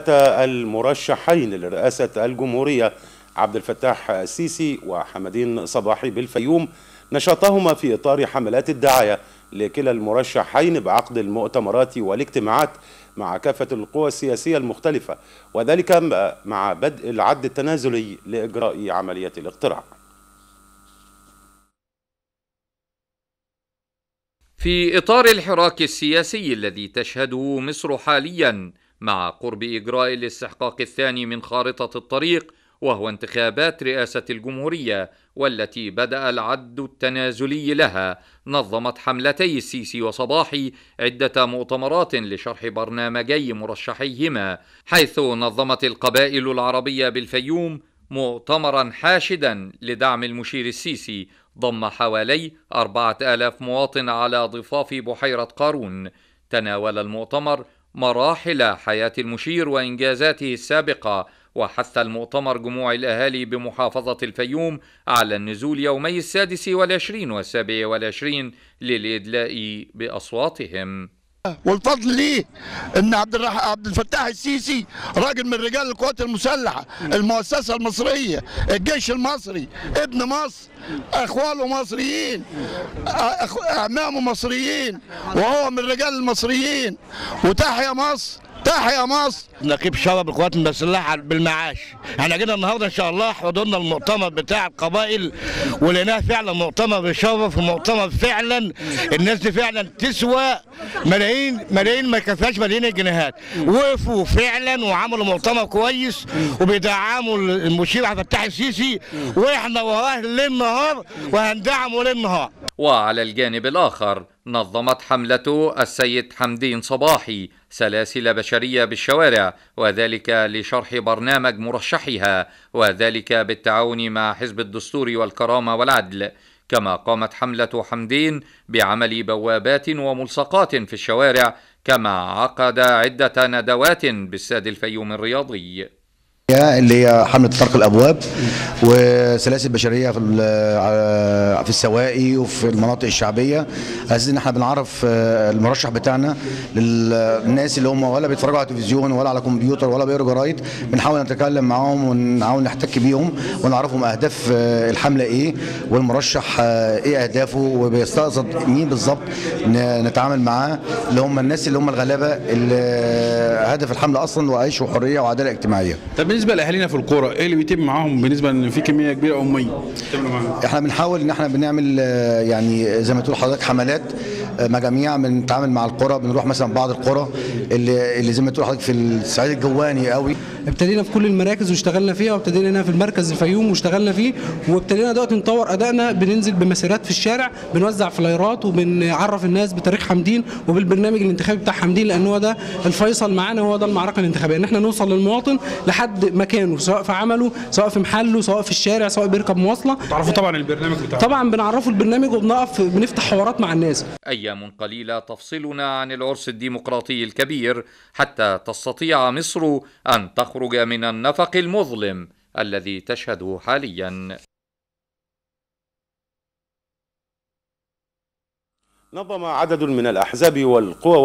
المرشحين لرئاسة الجمهورية عبد الفتاح السيسي وحمدين صباحي بالفيوم نشاطهما في إطار حملات الدعاية لكلا المرشحين بعقد المؤتمرات والاجتماعات مع كافة القوى السياسية المختلفة، وذلك مع بدء العد التنازلي لإجراء عملية الاقتراع. في إطار الحراك السياسي الذي تشهده مصر حاليا مع قرب إجراء الاستحقاق الثاني من خارطة الطريق، وهو انتخابات رئاسة الجمهورية والتي بدأ العد التنازلي لها، نظمت حملتي السيسي وصباحي عدة مؤتمرات لشرح برنامجي مرشحيهما، حيث نظمت القبائل العربية بالفيوم مؤتمرا حاشدا لدعم المشير السيسي ضم حوالي 4000 مواطن على ضفاف بحيرة قارون. تناول المؤتمر مراحل حياة المشير وإنجازاته السابقة، وحث المؤتمر جموع الأهالي بمحافظة الفيوم على النزول يومي 26 و27 للإدلاء بأصواتهم. والفضل ليه ان عبد الفتاح السيسي راجل من رجال القوات المسلحة، المؤسسة المصرية، الجيش المصري، ابن مصر، اخواله مصريين، اعمامه مصريين، وهو من رجال المصريين. وتحيا مصر، تحيا مصر. نقيب شرف القوات المسلحة بالمعاش. احنا جينا النهارده ان شاء الله حضرنا المؤتمر بتاع القبائل ولقيناه فعلا مؤتمر بشرف، ومؤتمر فعلا الناس دي فعلا تسوى ملايين ملايين، ما يكفيهاش ملايين الجنيهات. وقفوا فعلا وعملوا مؤتمر كويس وبيدعموا المشير عبد الفتاح السيسي، واحنا وراه ليل نهار وهندعمه ليل نهار. وعلى الجانب الآخر نظمت حملة السيد حمدين صباحي سلاسل بشرية بالشوارع، وذلك لشرح برنامج مرشحها، وذلك بالتعاون مع حزب الدستور والكرامة والعدل. كما قامت حملة حمدين بعمل بوابات وملصقات في الشوارع، كما عقد عدة ندوات بالساد الفيوم الرياضي اللي هي حملة طرق الأبواب وسلاسل بشرية في السواقي وفي المناطق الشعبية، على أساس إن احنا بنعرف المرشح بتاعنا للناس اللي هم ولا بيتفرجوا على تلفزيون ولا على كمبيوتر ولا بيقروا جرايد. بنحاول نتكلم معاهم ونحاول نحتك بيهم ونعرفهم أهداف الحملة إيه، والمرشح إيه أهدافه، وبيستقصد مين بالظبط نتعامل معاه، اللي هم الناس اللي هم الغلابة اللي هدف الحملة أصلا وعيش وحرية وعدالة اجتماعية. طب بالنسبة لاهالينا في القرى ايه اللي بيتم معاهم بالنسبة ان في كمية كبيرة امية؟ احنا بنحاول ان احنا بنعمل يعني زي ما تقول حضرتك حملات مجاميع، بنتعامل مع القرى، بنروح مثلا بعض القرى اللي زي ما تقول حضرتك في الصعيد الجواني قوي. ابتدينا في كل المراكز واشتغلنا فيها، وابتدينا هنا في المركز الفيوم واشتغلنا فيه، وابتدينا دلوقتي نطور ادائنا، بننزل بمسيرات في الشارع، بنوزع فلايرات وبنعرف الناس بتاريخ حمدين وبالبرنامج الانتخابي بتاع حمدين، لان هو ده الفيصل معانا، وهو ده المعركة الانتخابية، ان احنا نوصل للمواطن لحد مكانه، سواء في عمله، سواء في محله، سواء في الشارع، سواء بيركب مواصلة. تعرفوا طبعا البرنامج بتاعه؟ طبعا بنعرفه البرنامج وبنقف بنفتح حوارات مع الناس. أيام قليلة تفصلنا عن العرس الديمقراطي الكبير حتى تستطيع مصر أن تخرج من النفق المظلم الذي تشهده حاليا. نظم عدد من الأحزاب والقوى